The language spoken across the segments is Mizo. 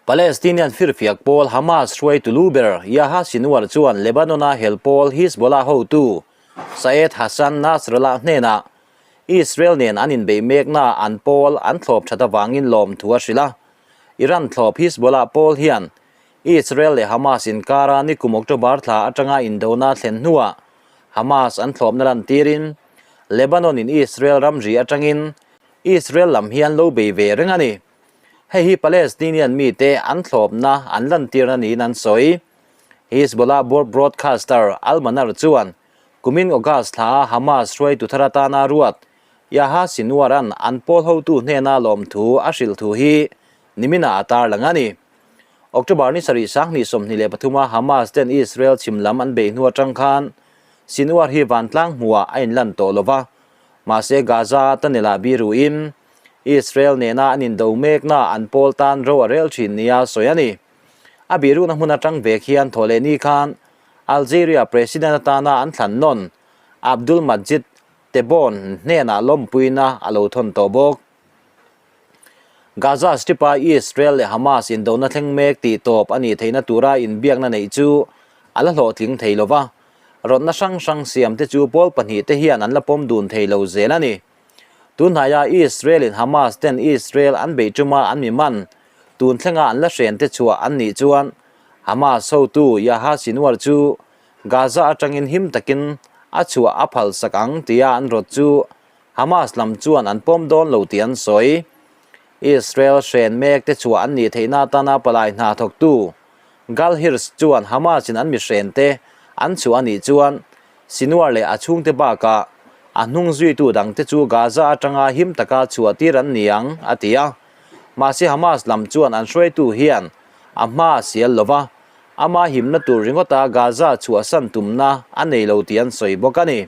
Palestinian firfiak pawl Hamas hruaitu lu ber Yahya Sinwar chuan Lebanon-a hel pawl Hizbollah hotu Saeed Hassan Nasrallah hnenah Israel nen an inbeih mekna an pawl an thlawp that avangin lawmthu a hrilh a. Iran thlawp Hizbollah pawl hian Israel leh Hamas inkara nikum October thla atanga indona thlen hnuah Hamas an thlawpna lantirin Lebanon-in Israel ramri atangin Israel lam hian lo bei ve reng a ni. Hei hi Palestinian mite an thlawpna an lantirna niin an sawi. Hezbollah broadcaster Al-Manar chuan kumin August thla a Hamas hruaitu thar atana ruat Yahya Sinwar-a'n an pawl hotu hnena lawmthu a hrilh thu hi niminah a tarlang a ni. October ni sarih 2023 a Hamas ten Israel chhim lam an beih hnu atang khan Sinwar hi vantlang hmuhah a inlan tawh lova, mahse Gaza tunnel-ah biruin Israel nena an indo mekna an pawl tan ro a rel thin nia sawi a ni. A bihrukna hmun atang vek hian thawhlehni khan Algeria President atana an thlan nawn Abdul Majid Tebboune hnenah lawmpuina a lo thawn tawh bawk. Gaza Strip-a Israel leh Hamas indona thleng mek tih tawp a nih theihna tura inbiakna neih chu a la hlawhtling thei lo va, rawtna hrang hrang siamte chu pawl pahnihte hian an la pawm dun thei lo zel a ni. Tunhnaiah Israel-in Hamas ten Israel an beih tuma an mi man tun thlenga an la hren te chhuah an nih chuan Hamas hotu Yahya Sinwar chu Gaza atangin him takin a chhuah a phal sak ang tia an rawt chu Hamas lam chuan an pawm dawn lo tih an sawi. Israel hren mek te chhuah an nih theihna atana palai hna thawktu Gal Hirsch chuan Hamas-in an mi hren te an chhuah a nih chuan Sinwar leh a chhungte bakah a hnung zuitu dangte chu Gaza atanga him taka chhuah tir an ni ang, a ti a. Mahse Hamas lam chuan an hruaitu hian a hma a sial lo va, ama himna tur ringawta Gaza chhuahsan tumna a nei lo tih an sawi bawk a ni.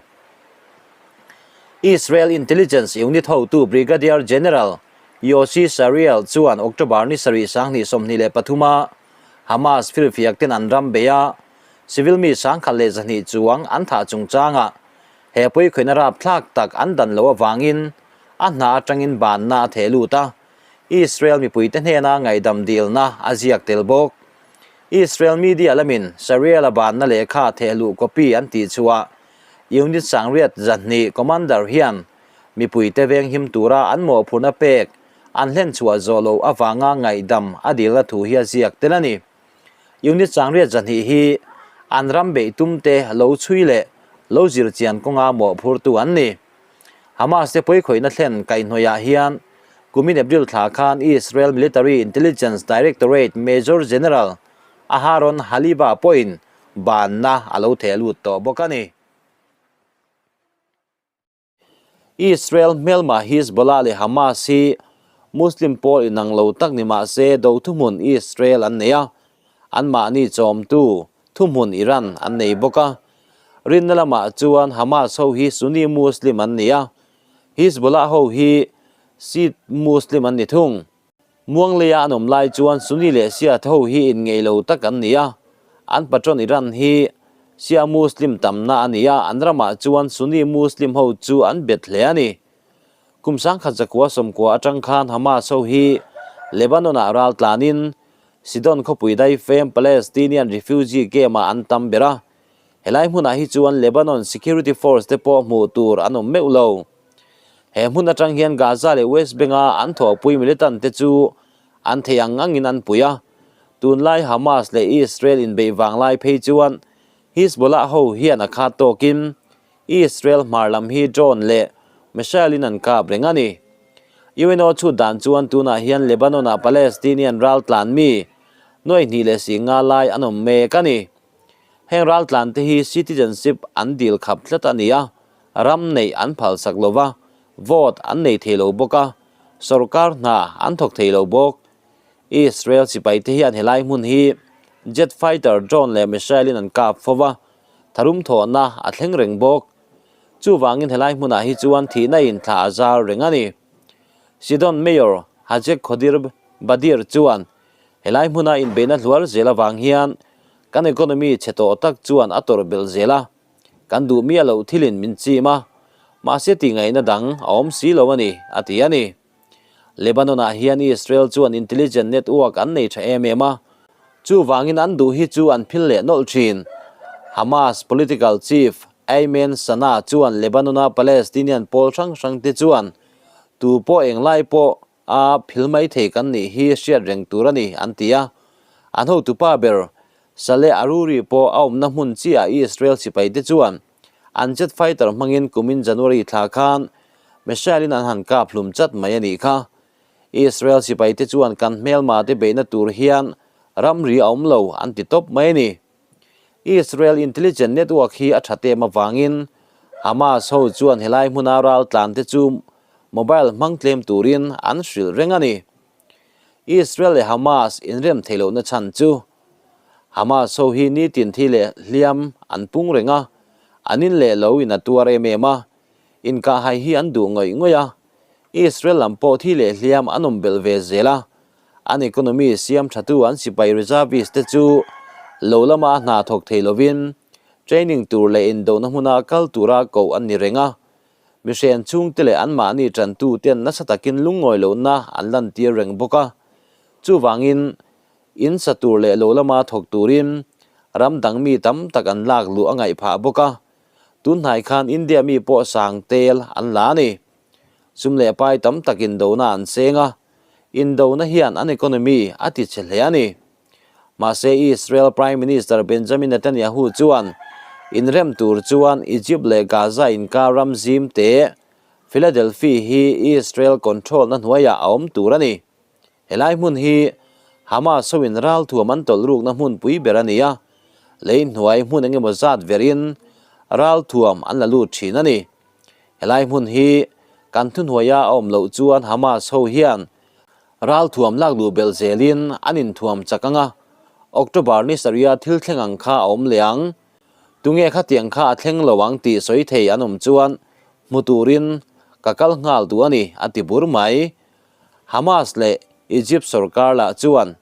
Israel Intelligence Unit hotu Brigadier General Yossi Sariel chuan October ni sarih 2023 a Hamas firfiak ten an ram bei a, Civil mi 1102 chuang an thah chungchangah he pawikhawihna rapthlak tak an dan loh avangin a hna atangin banna a theh lut a, Israel mipuite hnena ngaihdam dilna a ziak tel bawk. Israel media lamin Sariel-a banna lehkha thehluh copy an tih chhuah Unit 802 Commander hian mipuite venghim tura an mawhphurhna pek an hlenchhuah zawh loh avanga ngaihdam a dilna thu hi a ziak tel a ni. Unit 802 hi an ram beih tumte lo chhui leh lo zir chian kawnga mawhphurtu an ni. Hamas te pawikhawihna thlen kaihhnawihah hian kumin April thla khan Israel Military Intelligence Directorate Major General Aharon Haliva pawhin banna a lo theh lut tawh bawk a ni. Israel hmelma Hizbollah leh Hamas hi Muslim pawl inang lo tak ni mah se do thuhmun Israel an nei a, anmahni chawmtu thuhmun Iran an nei bawk a. Rinna lamah chuan Hamas ho hi Sunni Muslim an ni a, Hizbollah ho hi Shiite Muslim an ni thung. Muangleia an awm lai chuan Sunni leh Shia te ho hi inngeih lo tak an ni a, an patron Iran hi Shia Muslim tamna a ni a, an ramah chuan Sunni Muslim ho chu an bet hle a ni. Kum 1990 atang khan Hamas ho hi Lebanon-ah ral tlanin Sidon khawpui daifem Palestinian refugee camp-ah an tam ber a, helai hmunah hi chuan Lebanon Security Force te pawh hmuh tur an awm meuh lo. He hmun atang hian Gaza leh West Bank-a an thawhpui militant te chu an thei ang angin an pui a. Tunlai Hamas leh Israel inbeih vang lai phei chuan Hizbollah ho hian a khat tawkin Israel hmar lam hi drone leh missile in an kap reng a ni. UNO chhut dan chuan tunah hian Lebanon-ah Palestinian raltlan mi nuai hnih leh si nga lai an awm mek a ni. Heng raltlan te hi citizenship an dil khap tlat a ni a, ram neih an phalsak lo va, vote an nei thei lo bawk a, sorkar hna an thawk thei lo bawk. Israel sipai te hian helai hmun hi jet fighter drone leh missile in an kap fo va, tharum thawhna a thleng reng bawk. Chuvangin helai hmunah hi chuan thihna in thla a zar reng a ni. Sidon Mayor Hajek Khodir Badir chuan helai hmuna inbeihna hluar zel avang hian kan economy chhe tawh tak chuan a tawrh belh zel a. Kan duh miah loh thilin min chim a, mahse tih ngaihna dang a awm si lo a ni, a ti a ni. Lebanon-ah hian Israel chuan intelligent network an nei tha em em a, chuvangin an duh hi chu an phil leh nawlh thin. Hamas political chief Ayman Sana chuan Lebanon-a Palestinian pawl hrang hrangte chuan tu pawh englai pawh a phil mai thei kan nih hi hriat reng tur a ni, an ti a. An hotupa ber Saleh Aruri pawh a awmna hmun chiah Israel sipaite chuan an jet fighter hmangin kumin January thla khan missile-in an han kap hlum chat mai a nih kha. Israel sipaite chuan kan hmelma te beihna tur hian ramri a awm lo an ti tawp mai a ni. Israel intelligence network hi a tha tem avangin Hamas ho chuan helai hmuna raltlan te chu mobile hmang tlem turin an hrilh reng a ni. Israel leh Hamas inrem theih lohna chhan chu Hamas ho hi nitin thi leh hliam an pung reng a, an in leh lo in a tuar em em a, inkahhai hi an duh ngawih ngawih a, Israel lam pawh thi leh hliam an awm belh ve zel a, an economy siam thatu an sipai reservist te chu lo lama hna thawk thei lovin training tur leh indohna hmuna kal tura koh an ni reng a, Mihrian chhungte leh anmahni tantu ten nasa takin lungngawi lohna an lantir reng bawk a. Chuvangin, in sa tur leh lo lama thawk turin ram dang mi tam tak an lak luh a ngaih phah bawk a. Tun hnai khan India mi pawh sang tel an la a ni. Sum leh pai tam tak indona an seng a, indona hian an economy a ti chhe hle a ni. Mahse Israel Prime Minister Benjamin Netanyahu chuan inrem tur chuan Egypt leh Gaza inkar ram zim te Philadelphia hi Israel control na hnuaiah a awm tur a ni. Helai hmun hi Hamas hoin ralthuam an tawlh rukna hmunpui ber a ni a, lei hnuai hmun engemaw zat verin ralthuam an la lut thin a ni. Helai hmun hi kan thuhnuaia a awm loh chuan Hamas ho hian Ralthuam lak luh belh zelin an inthuam chak ang a, October ni sarih a thil thleng ang kha a awm leh ang. Tunge khatiang kha a thleng lo ang tih sawi thei an awm chuan hmu turin ka kal nghal duh a ni, a ti bur mai. Hamas leh Egypt sorkar lah chuan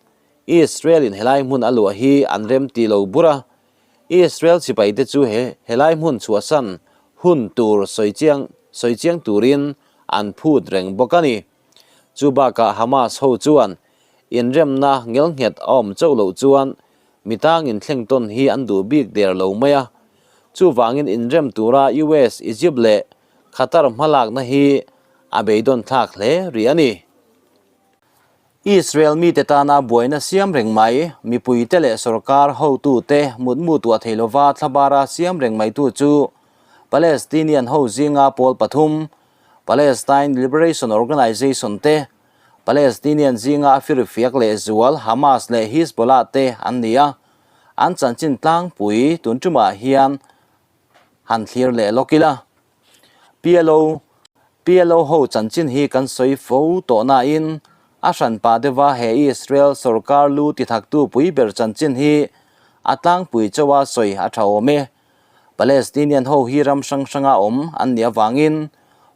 Israel-in helai hmun a luah hi an rem ti lo bur a, Israel sipaite chu he helai hmun chhuahsan hun tur sawi chiang sawi chiang turin an phut reng bawk a ni. Chu bakah Hamas ho chuan inremna ngelnghet a awm chauh loh chuan mi tang inthleng tawn hi an duh bik der lo mai a. Chuvangin inrem tura US, Egypt leh Qatar hmalakna hi a beidawn thlak hle rih a ni. Israel mite tana buaina siam reng mai, mipuite leh sorkar hotute mutmu tuah thei lova thlabara siam reng maitu chu Palestinian ho zinga pawl pathum, Palestine Liberation Organization te, Palestinian zinga a firfiak leh zual Hamas leh Hizbollah te an ni a, an chanchin tlangpui tun tumah hian han thlir leh lawk ila. PLO PLO ho chanchin hi kan sawi fo tawh nain a hranpa deuha he Israel sorkar lu tithaktu pui ber chanchin hi a tlangpui chauha sawi a tha awm e. Palestinian ho hi ram hrang hranga awm an nih avangin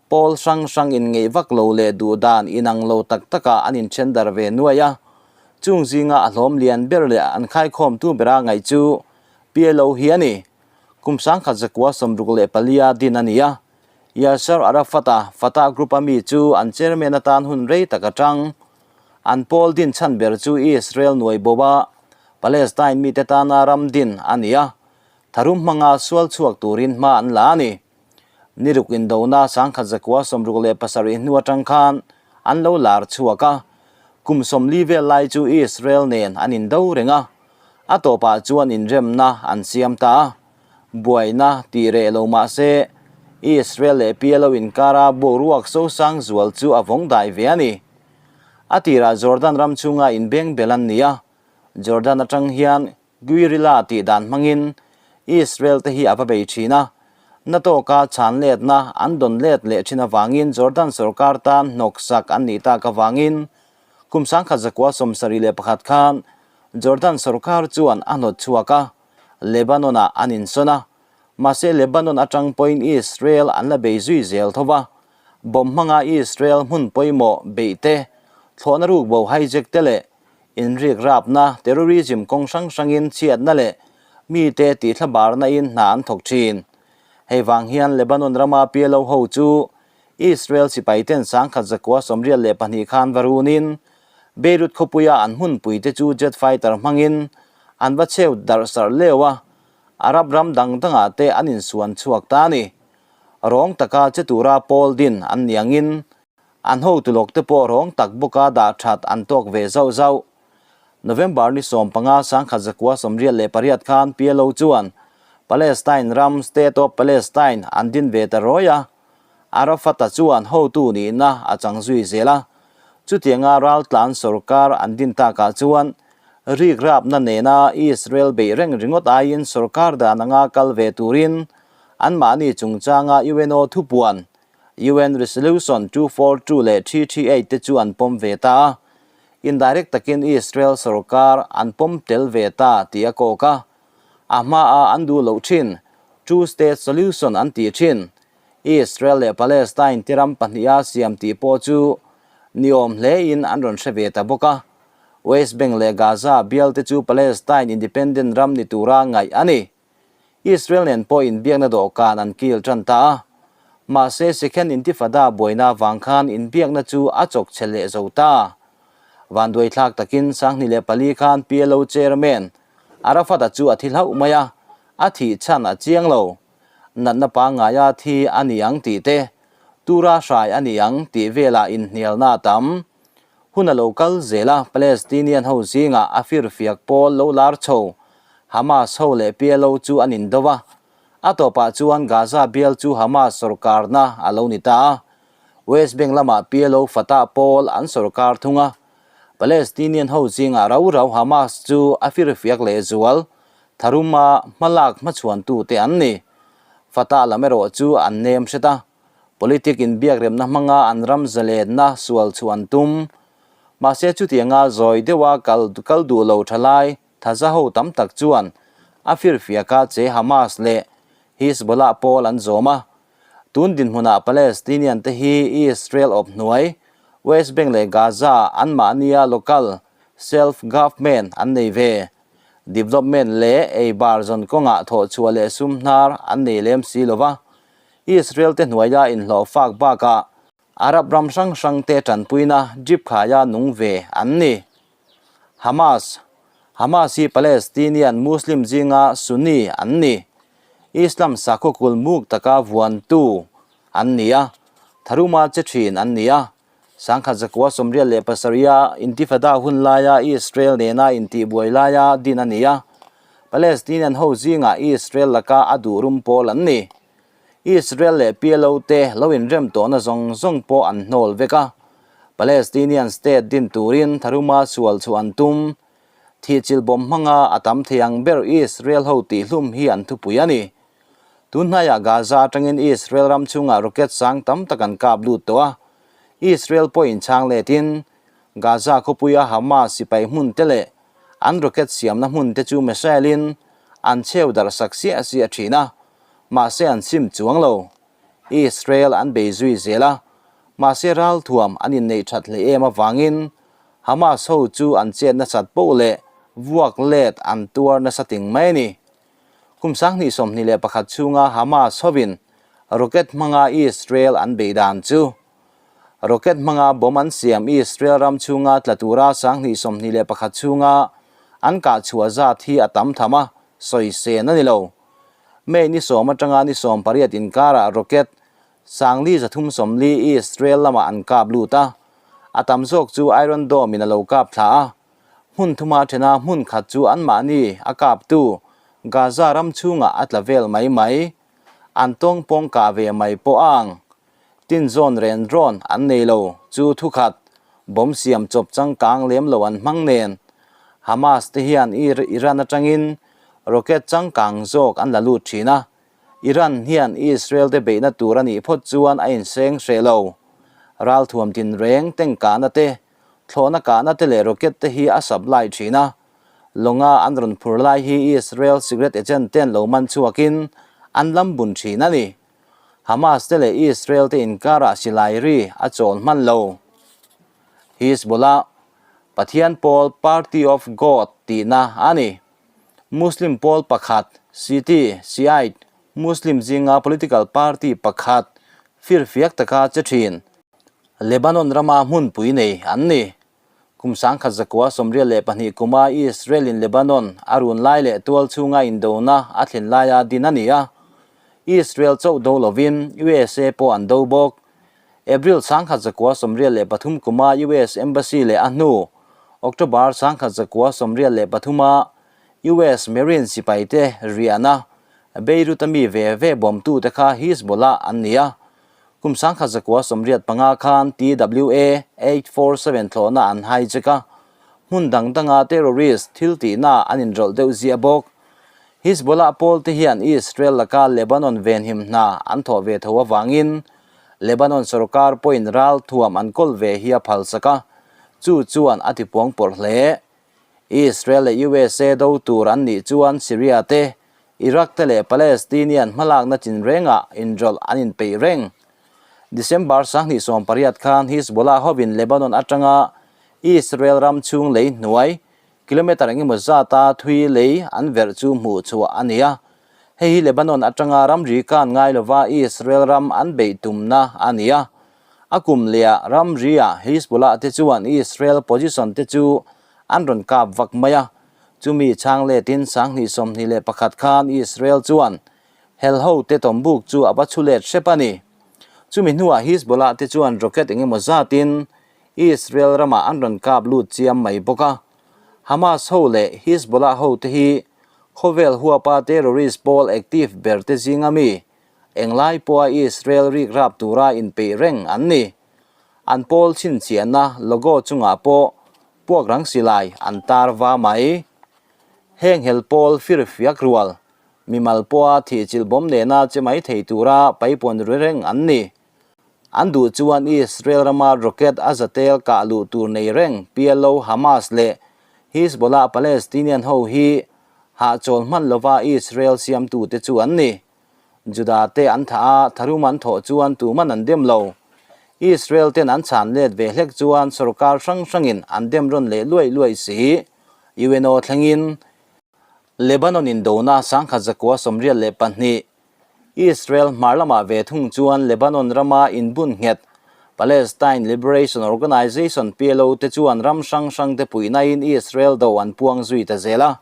pawl hrang hrang inngeih vak lo leh duh dan inang lo tak takah an inthen dar ve nuai a. Chung zinga a hlawm lian ber leh an khaikhawmtu bera ngaih chu PLO hi a ni. Kum sangkhat zakua 64 a din a ni a. Yasser Arafat-a Fatah Group-a mi chu an chairman atan hun rei tak atang an pawl din chhan ber chu Israel nuai bo a Palestine mite tana ram din a ni a. Tharum hmanga sual chhuak turin hma an la a ni. Ni ruk indona sangkhat zakua 67 hnu atang khan an lo lar chhuak a, kum 40 vel lai chu Israel nen an indo reng a, a tawpah chuan inremna an siam ta a. Buaina tih reh lo mah se, Israel leh PLO inkara boruak sosang zual chu a vawng dai ve a ni. A tirah Jordan ram chhunga inbeng bel an ni a, Jordan atang hian Guerrilla tih dan hmangin Israel te hi a va bei thin a, na tawka chhan letna an dawn let leh thin avangin Jordan sorkar tan hnawksak an nih tak avangin kum 1971 khan Jordan sorkar chuan a hnawt chhuak a, Lebanon-ah an insawn a, mahse Lebanon atang pawhin Israel an la bei zui zel tho va, bomb hmanga Israel hmun pawimawh beih te, thlawhna rukbo hijack te leh Inrik rapna, terrorism kawng hrang hrangin chhiatna leh mite tihthla barna in hna an thawk thin. Hei vang hian Lebanon rama PLO ho chu Israel sipaiten 1992 khan va runin Beirut khawpuia an hmunpuite chu jet fighter hmangin an va cheu darh sarh leu a, Arab ram dang dangah te an insuan chhuak ta a ni. Rawng taka che tura pawl din an ni angin an hotu lawk te pawh rawng tak bawka dah that an tawk ve zauh zauh. November ni 15 1988 khan PLO chuan Palestine ram State of Palestine an din ve ta rawi a, Arafat-a chuan hotu nihna a chang zui zel a. Chutianga raltlan sorkar an din takah chuan rikrapna nena Israel beih reng ringawt aiin sorkar dan anga kal ve turin anmahni chungchanga UNO thupuan UN Resolution 242 leh 338 te chu an pawm ve ta a, indirect takin Israel sorkar an pawm tel ve ta tih a kawk a. A hmaa an duh loh thin, two state solution an tih thin, Israel leh Palestine ti ram pahniha siam tih pawh chu niawm hlein an rawn hre ve ta bawk a. West Bank leh Gaza bial te chu Palestine independent ram ni tura ngaih a ni. Israel nen pawh inbiakna dawhkan an kil tan ta a. Mahse Second Intifada buaina vang khan inbiakna chu a chawk che leh zo ta. Vanduaithlak takin 2004 khan PLO chairman Arafat-a chu a thi hlauh mai a, a thih chhan a chiang lo. Natna pangngaia thi a ni ang tih te, tura hrai a ni ang tih velah inhnialna a tam. Hun a lo kal zel a, Palestinian ho zingah a firfiak pawl lo lar chho, Hamas ho leh PLO chu an indo a. A tawpah chuan Gaza bial chu Hamas sawrkarna a lo ni ta a. West Bank lamah PLO Fatah pawl an sawrkar thung a. Palestinian ho zingah rau rau Hamas chu a firfiak leh zual, tharuma hmalak hmachhuantute an ni. Fatah lam erawh chu an nem hret a. Politic inbiakremna hmanga an ram zalenna sual chu an tum. Mahse chutianga zawi deuha kal kal duh lo thalai thaza ho tam tak chuan a firfiaka che Hamas leh Hizbollah pawl an zawm a. Tun dinhmunah Palestinian te hi Israel awp hnuai, West Bank leh Gaza anmahnia local self-government an nei ve. Development leh ei bar zawn kawngah thawhchhuah leh sum hnar an nei lem si lo va. Israel te hnuaia inhlawh fak bakah Arab ram hrang hrang te tanpuina drip khaia nung ve an ni. Hamas Hamas hi Palestinian Muslim zinga Sunni an ni. Islam sakhaw kul muk taka vuantu an ni a, tharuma che thin an ni a. 1987 a Intifada hun laia Israel nena intihbuai laia din a ni a, Palestinian ho zingah Israel laka a duh rum pawl an ni. Israel leh PLO te lo inrem tawhna zawng zawng pawh an hnawl vek a, Palestinian state din turin tharuma sual chhuah an tum. Thihchilh bawm hmanga a tam thei ang ber Israel ho tihhlum hi an thupui a ni. Tun hnaiah Gaza atangin Israel ram chhungah rocket sang tam tak an kap lut tawh a, Israel pawh inchhang letin Gaza khawpuia Hamas sipai hmun te leh an rocket siamna hmun te chu missile-in an cheu darh sak siah siah thin a, mahse an sim chuang lo. Israel an bei zui zel a, mahse ralthuam an inneih that hle em avangin Hamas ho chu an chet nasat poh leh vuak let an tuar nasa ting mai a ni. Kum 2021 chhunga Hamas hovin rocket hmanga Israel an bei dan chu Rocket hmanga bomb an siam Israel ram chhunga tla tura 2021 chhunga an kah chhuah zat hi a tam tham a, sawi sen a ni lo. May ni sawm atanga ni 18 inkarah rocket 4340 Israel lamah an kap lut a, a tam zawk chu Iron Dome in a lo kap thla a, hmun thuma thena hmun khat chu anmahni a kaptu Gaza ram chhungah a tla vel mai mai. An tawng pawng kah ve mai pawh a ang. Tinzawn ren rawn an nei lo chu thukhat bomb siam chawp changkang lem lo an hmang nen. Hamas te hian Iran atangin rocket changkang zawk an la lut thin a, Iran hian Israel te beihna tur a nih phawt chuan a inseng hreh lo. Ralthuam tinreng tengkahna te, thlawhna kahna te leh rocket te hi a supply thin a, lawnga an rawn phur lai hi Israel secret agent ten lo man chhuakin an lam bun thin a ni. Hamas te leh Israel te inkarah silai ri a chawl hman lo. Hizbollah, Pathian pawl Party of God tihna a ni. Muslim pawl pakhat, Shiite, Shiite, Muslim zinga political party pakhat, Firfiak taka che thin Lebanon rama hmunpui nei an ni. Kum 1992 kuma Israel-in Lebanon a run lai leh tual chhunga indona a thlen laia din a ni a. Israel chauh do lovin USA pawh an do bawk. April 1993 kuma US Embassy leh a hnu October 1993 a US Marine sipaite riahna Beirut-a mi ve ve bawmtute kha Hizbollah an ni a. Kum 1985 khan TWA 847 thlawhna an hijack a, hmun dang danga terrorist thil tihna an inrawlh deuh ziah bawk. Hizbollah pawlte hian Israel laka Lebanon venhim hna an thawh ve tho avangin Lebanon sorkar pawhin ral thuam an kawl ve hi a phalsak a, chu chuan a tipuang pawrh hle. Israel leh USA do tur an nih chuan Syria te, Iraq te leh Palestinian hmalakna chin rengah inrawlh an inpeih reng. December 28 khan Hizbollah hovin Lebanon atanga Israel ram chhung lei hnuai kilometre engemaw zata thui lei an verh chu hmuh chhuah a ni a. Hei hi Lebanon atanga ramri kan ngai lova Israel ram an beih tumna a ni a. A kum lehah ramri-ah Hizbollah te chuan Israel position te chu an rawn kap vak mai a, chumi chhang letin 2021 khan Israel chuan hel ho te tawmbuk chu a va chhu let hrep a ni. Chumi hnuah Hizbollah te chuan rocket engemaw zatin Israel ramah an rawn kap lut chiam mai bawk a. Hamas ho leh Hizbollah ho te hi khawvel huapa terrorist pawl active ber te zinga mi Englai pawha Israel rik rap tura inpeih reng an ni. An pawl chhinchhiahna logo chungah pawh puak rang silai an tar va mai. Heng hel pawl firfiak rual, mimal pawha thihchilh bawm nena che mai thei tura paipawn ri reng an ni. An duh chuan Israel rama rocket a zatel kah luh tur nei reng PLO, Hamas leh Hizbollah Palestinian ho hi hahchawl hman lova Israel siamtute chu an ni. Juda te an thah a, tharum an thawh chuan tuman an dem lo. Israel ten an chhan let ve hlek chuan sorkar hrang hrangin an dem rawn leh luaih luaih si. UNO thlengin Lebanon indona 1982 Israel hmar lamah ve thung chuan Lebanon rama inbun nghet Palestine Liberation Organization, PLO, te chuan ram hrang hrang te puihnain Israel do an puang zui ta zel a.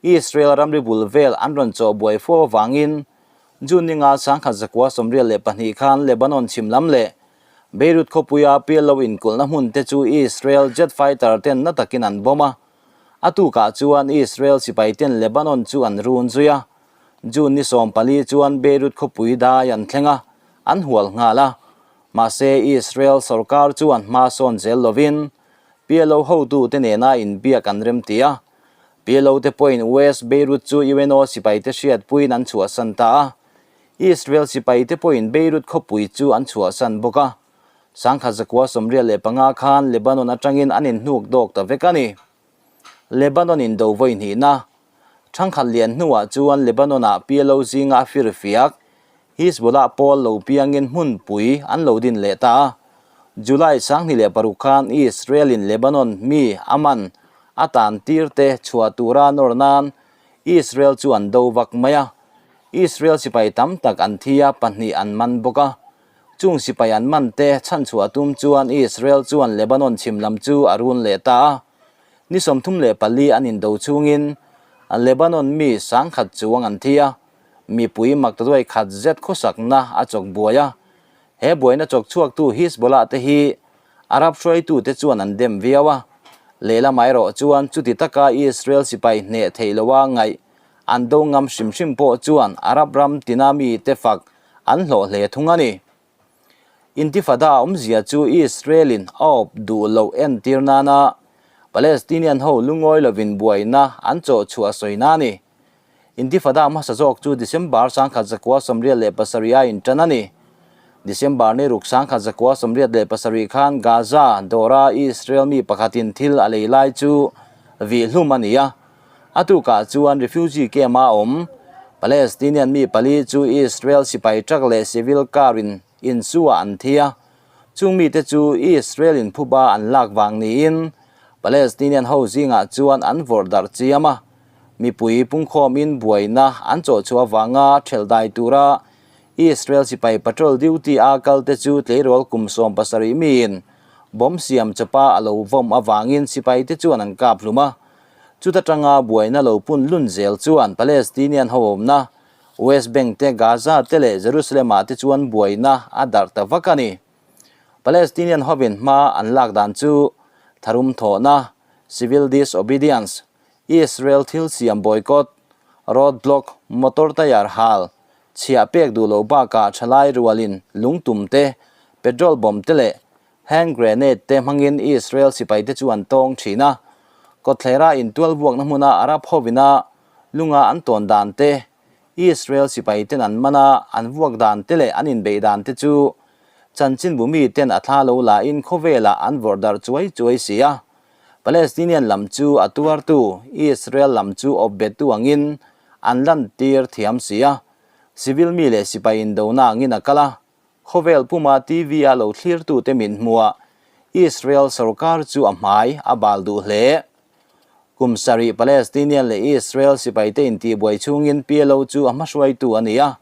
Israel ramri bul vel an rawn chawh buai fo avangin June ninga 1992 khan Lebanon chhim lam leh Beirut khawpuia PLO inkulhna hmun te chu Israel jet fighter ten na takin an bomb a. A tukah chuan Israel sipai ten Lebanon chu an run zui a. June ni 14 chuan Beirut khawpui dai an thleng a, an hual nghal a. Mahse Israel sorkar chuan hma sawn zel lovin PLO hotute nena inbiak an remti a. PLO te pawhin West Beirut chu UNO sipaite hriatpuiin an chhuahsan ta a, Israel sipaite pawhin Beirut khawpui chu an chhuahsan bawk a. 1985 khan Lebanon atangin an inhnuk dawk ta vek a ni. Lebanon in do vawi hnihna thangkhat lian hnuah chuan Lebanon-ah PLO zinga a firfiak Hizbollah pawl lo piangin hmunpui an lo din leh ta a. July 26 khan Israel-in Lebanon mi a man a tan tir te chhuah tura nawr nan Israel chu an do vak mai a. Israel sipai tam tak an thi a, pahnih an man bawk a. Chung sipai an man te chhanchhuah tum chuan Israel chuan Lebanon chhim lam chu a run leh ta a. Ni 34 an indo chungin Lebanon mi 10,000 chuang an thi a. Mipui maktaduai khat zet khawsakna a chawk buai a, he buaina chawk chhuaktu Hizbollah te hi Arab hruaitute chuan an dem viau a, lehlamah erawh chuan chuti taka Israel sipai hneh theih loa ngaih an do ngam hrim hrim pawh chuan Arab ram tina mite fak an hlawh hle thung a ni. Intifada awmzia chu Israel-in a awp duh loh entir nana Palestinian ho lungawi lovin buaina an chawh chhuah sawina a ni. Intifada hmasa zawk chu December 1987 a intan a ni. December ni ruk 1987 khan Gaza dawra Israel mi pakhatin thil a lei lai chu vih hlum a ni a. A tukah chuan refugee camp a awm Palestinian mi pali chu Israel sipai truck leh civil car in insuah an thi a. Chung mite chu Israel in phuba an lak vang niin Palestinian ho zingah chuan an vawrh darh chiam a. Mipui pungkhawmin buaina an chawh chhuah avanga ṭhelh dai tura Israel sipai patrol duty a kal te chu tleirawl kum 17 miin bomb siam chawpa a lo vawm avangin sipai te chuan an kap hlum a. Chuta tanga buaina lo pun lun zel chuan Palestinian ho awmna West Bank te, Gaza te leh Jerusalem ah te chuan buaina a darh ta vak a ni. Palestinian hovin hma an lak dan chu tharum thawhna, civil disobedience, Israel thil siam boycott, road block, motor tayar hal, chhiah pek duh loh bakah thalai rualin lungtum te, petrol bomb te leh hand grenade te hmangin Israel sipai te chu an tawng thin a. Kawtthleira intual vuakna hmuna Arab hovina lunga an tawn dan te, Israel sipai ten an man a, an vuak dan te leh an inbeih dan te chu chanchinbu mi ten a thla lo lahin khawvelah an vawrh darh chuai chuai si a. Palestinian lam chu a tuartu, Israel lam chu awp bettu angin an lantir thiam si a. Civil mi leh sipai indona angin a kal a. Khawvel puma TV a lo thlirtute min hmuah Israel sorkar chu a hmai a bal duh hle. Kum sarih Palestinian leh Israel sipaite intihbuai chhungin PLO chu a hmahruaitu a ni a.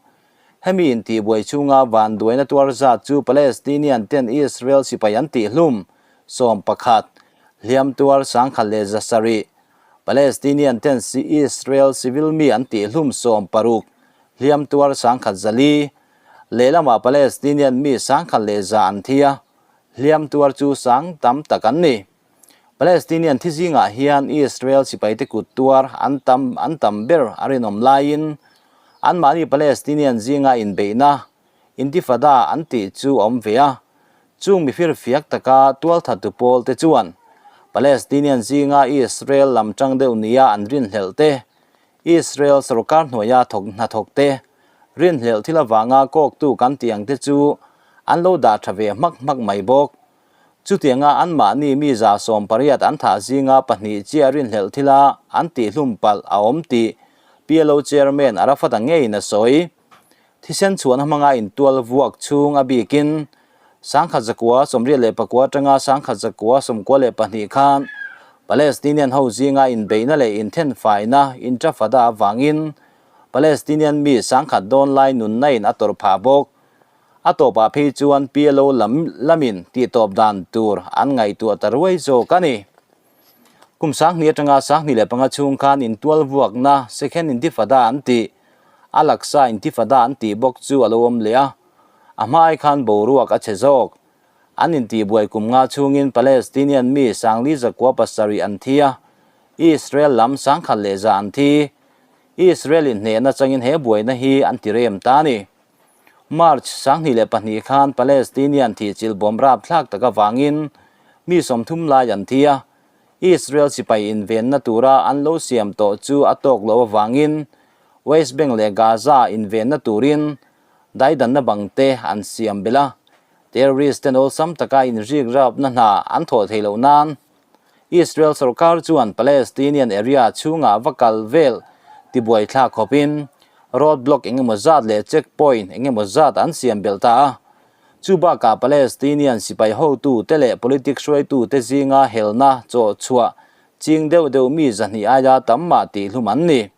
Hemi intihbuai chhunga vanduaina tuar zat chu Palestinian ten Israel sipai an tihhlum 11, hliam tuar 1107, Palestinian ten Israel civil mi an tihhlum 60, hliam tuar 1104, lehlamah Palestinian mi 1100 an thi a, hliam tuar chu sang tam tak an ni. Palestinian thi zingah hian Israel sipaite kut tuar an tam an tam ber a rinawm laiin anmahni Palestinian zinga inbeihna Intifada an tih chu a awm ve a. Chung mifir fiak taka tualthattu pawl te chuan Palestinian zinga Israel lam tang deuh nia an rinhlelh te, Israel sorkar hnuaia thawk hnathawk te, rinhlelh thil avanga kawktu kan tih ang te chu an lo dah tha ve hmak hmak mai bawk. Chutianga anmahni mi 180 an thah zinga pahnih chiah rinhlelh thila an tihhlum palh a awm tih PLO Chairman Arafat-a ngeiin a sawi. Thisen chhuahna hmanga intual vuak chhung a bikin 1989 atanga 1992 khan Palestinian ho zinga inbeihna leh inthenfaina Intifada avangin Palestinian mi 10,000 dawn lai nunna in a tawrh phah bawk. A tawpah phei chuan PLO lam lamin tihtawp dan tur an ngaihtuah ta ruai zawk a ni. Kum 2000 atanga 2005 chhung khan intual vuakna Second Intifada an tih, Al-Aqsa Intifada an tih bawk chu a lo awm leh a. A hma ai khan boruak a chhe zawk. An intihbuai kum nga chhungin Palestinian mi 4907 an thi a, Israel lam 1100 an thi. Israel inhnehna changin he buaina hi an ti rem ta a ni. March 2002 khan Palestinian thihchilh bawm rapthlak tak avangin mi 30 lai an thi a, Israel sipai invenna tura an lo siam tawh chu a tawk loh avangin West Bank leh Gaza invenna turin daidanna bangte an siam belh a, terrorist ten awlsam taka inrik rapna hna an thawh theih loh nan Israel sorkar chuan Palestinian area chhungah va kal vel tibuai thlak khawpin road block engemaw zat leh check point engemaw zat an siam belh ta a. Chu bakah Palestinian sipai hotute leh politics hruaitute zinga helna chawh chhuah ching deuh deuh mi 200 aia tam mah tihhlum an ni.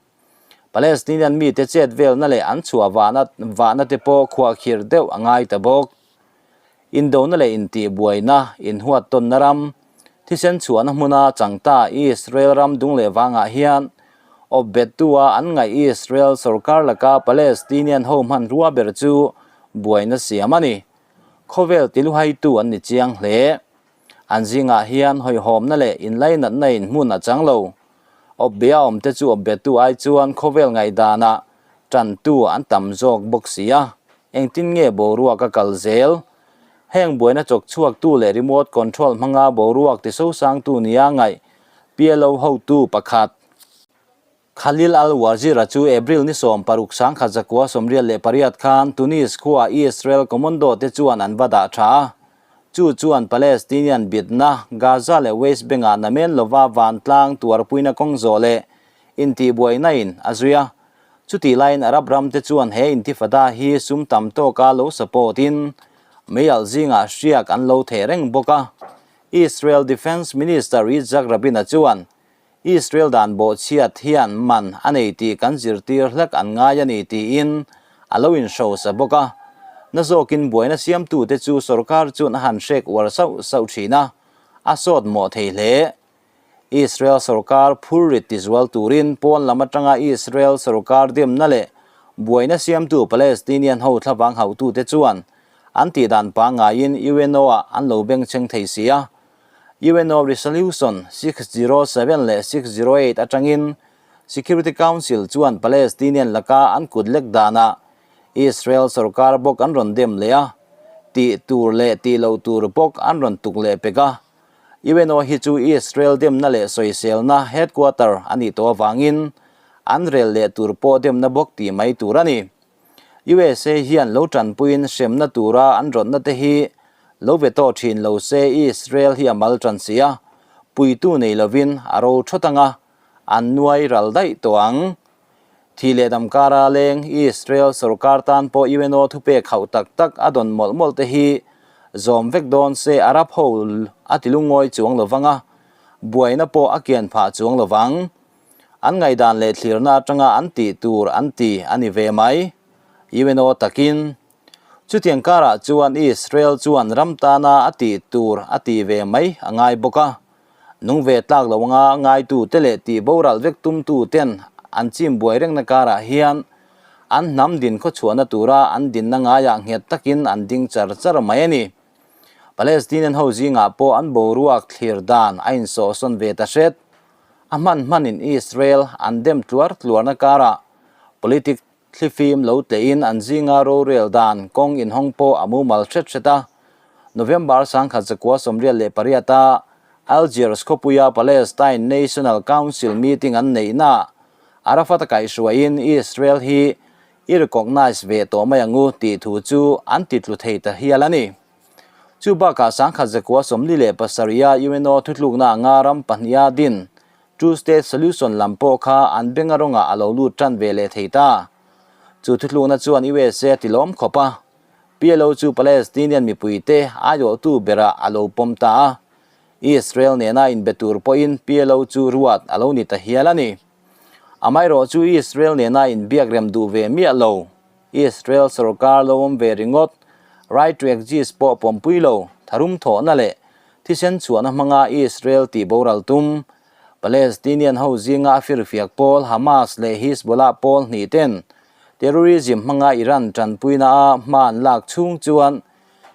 Palestinian mite chet velna leh an chhuah vahna vahna te pawh khuahkhirh deuh a ngai ta bawk. Indona leh intihbuaina, inhuat tawnna ram, thisen chhuahna hmuna changta Israel ram dung leh vangah hian awp bettu-a an ngaih Israel sorkar laka Palestinian ho hmanrua ber chu buaina siam a ni. Khawvel tiluhaitu an ni chiang hle. An zingah hian hawihhawmna leh inlainatna in hmun a chang lo. Awp bia awmte chu awp bettu ai chuan khawvel ngaihdanah tantu an tam zawk bawk si a, engtin nge boruak a kal zel? Heng buaina chawk chhuaktu leh remote control hmanga boruak tisosangtu nia ngaih PLO hotu pakhat Khalil al-Wazir-a chu April ni 16 1998 khan Tunis khua Israel commando te chuan an va dah tha a. Chu chuan Palestinian bitna Gaza leh West Bank-ah namen lova vantlang tuarpuina kawng zawh leh intihbuaina in a zui a. Chutih laiin Arab ram te chuan he intifada hi sum tam tawka lo support in meialh zingah hriak an lo theh reng bawk a. Israel Defence Minister Yitzhak Rabin-a chuan Israel dan bawhchhiat hian man a nei tih kan zirtir hlek an ngai a ni tiin a lo inhrosa bawk a. Na zawkin buaina siamtute chu sorkar chuan a han hrek uar sauh sauh thin a, a sawt mawh thei hle. Israel sorkar phurrit tizual turin pawn lam atanga Israel sorkar demna leh buaina siamtu Palestinian ho thlavang hauhtute chuan an tihdan pangngaiin UNO-ah an lo bengchheng thei si a. UNO Resolution 607 leh 608 atangin Security Council chuan Palestinian laka an kut lek danah Israel sorkar bawk an rawn dem leh a, tih tur leh tih loh tur bawk an rawn tuk leh pek a. UNO hi chu Israel demna leh sawiselna headquarter a nih tawh avangin an rel leh tur pawh demna bawk tih mai tur a ni. USA hian lo tanpuiin hremna tura an rawtna te hi lo ve tawh thin lo se Israel hi a mal tan si a, puitu nei lovin a ro thawt ang a, an nuai ral daih tawh ang. Thi leh dam kara leng Israel sorkar tan pawh UNO thupek hauh tak tak a dawn mawlh mawlh te hi zawm vek dawn se Arab ho a ti lungawi chuang lovang a, buaina pawh a kian phah chuang lovang. An ngaihdan leh thlirna atanga an tih tur an ti a ni ve mai. UNO takin chutiang karah chuan Israel chuan ram tana a tih tur a tih ve mai a ngai bawk a. Nung ve tlak lo anga ngaitute leh tih boral vek tumtuten an chim buai rengna karah hian an hnam din khawchhuahna tura an dinna ngaiah nghet takin an ding char char mai a ni. Palestinian ho zingah pawh an boruak thlir dan a insawhsawn ve ta hret. A hman hmanin Israel an dem tluar tluarna karah politic thlifim lo tlehin an zinga rorel dan kawng inhawng pawh a mumal hret hret a. November 1988 a Algiers khawpuia Palestine National Council meeting an neihnaah Arafat a kaihhruaiin Israel hi i recognise ve tawh mai ang u tih thu chu an titlu thei ta hial a ni. Chu bakah 1947 a UNO thutlukna anga ram pahniha din Two State Solution lam pawh kha an benga rawngah a lo lut tan ve leh thei ta. Chu thutlukna chuan USA a tilawm khawp a, PLO chu Palestinian mipuite aiawhtu berah a lo pawm ta a, Israel nena inbe tur pawhin PLO chu ruat a lo ni ta hial a ni. Amaherawh chu Israel nena inbiak rem duh ve miah lo. Israel sorkar lo awm ve ringawt, right to exist pawh pawmpui lo, tharum thawhna leh thisen chhuahna hmanga Israel tih boral tum, Palestinian ho zinga a firfiak pawl Hamas leh Hizbollah pawl hnih ten terrorism hmanga Iran tanpuina a hma an lak chhung chuan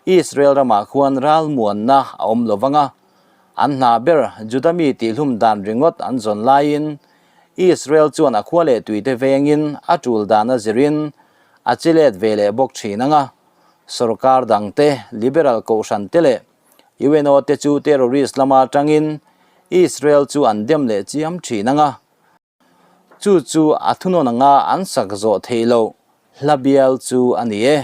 Israel ramah khuan ralmuanna a awm lovang a, an hna ber Juda mi tihhlum dan ringawt an zawn laiin Israel chuan a khua leh tuite vengin a tul dan a zirin a chi let ve leh bawk thin ang a, sorkar dangte, liberal kohhran te leh UNO te chu terrorist lama atangin Israel chu an dem leh chiam thin ang a, chu chu a thunawn anga an sak zawh theih loh hla bial chu a ni e.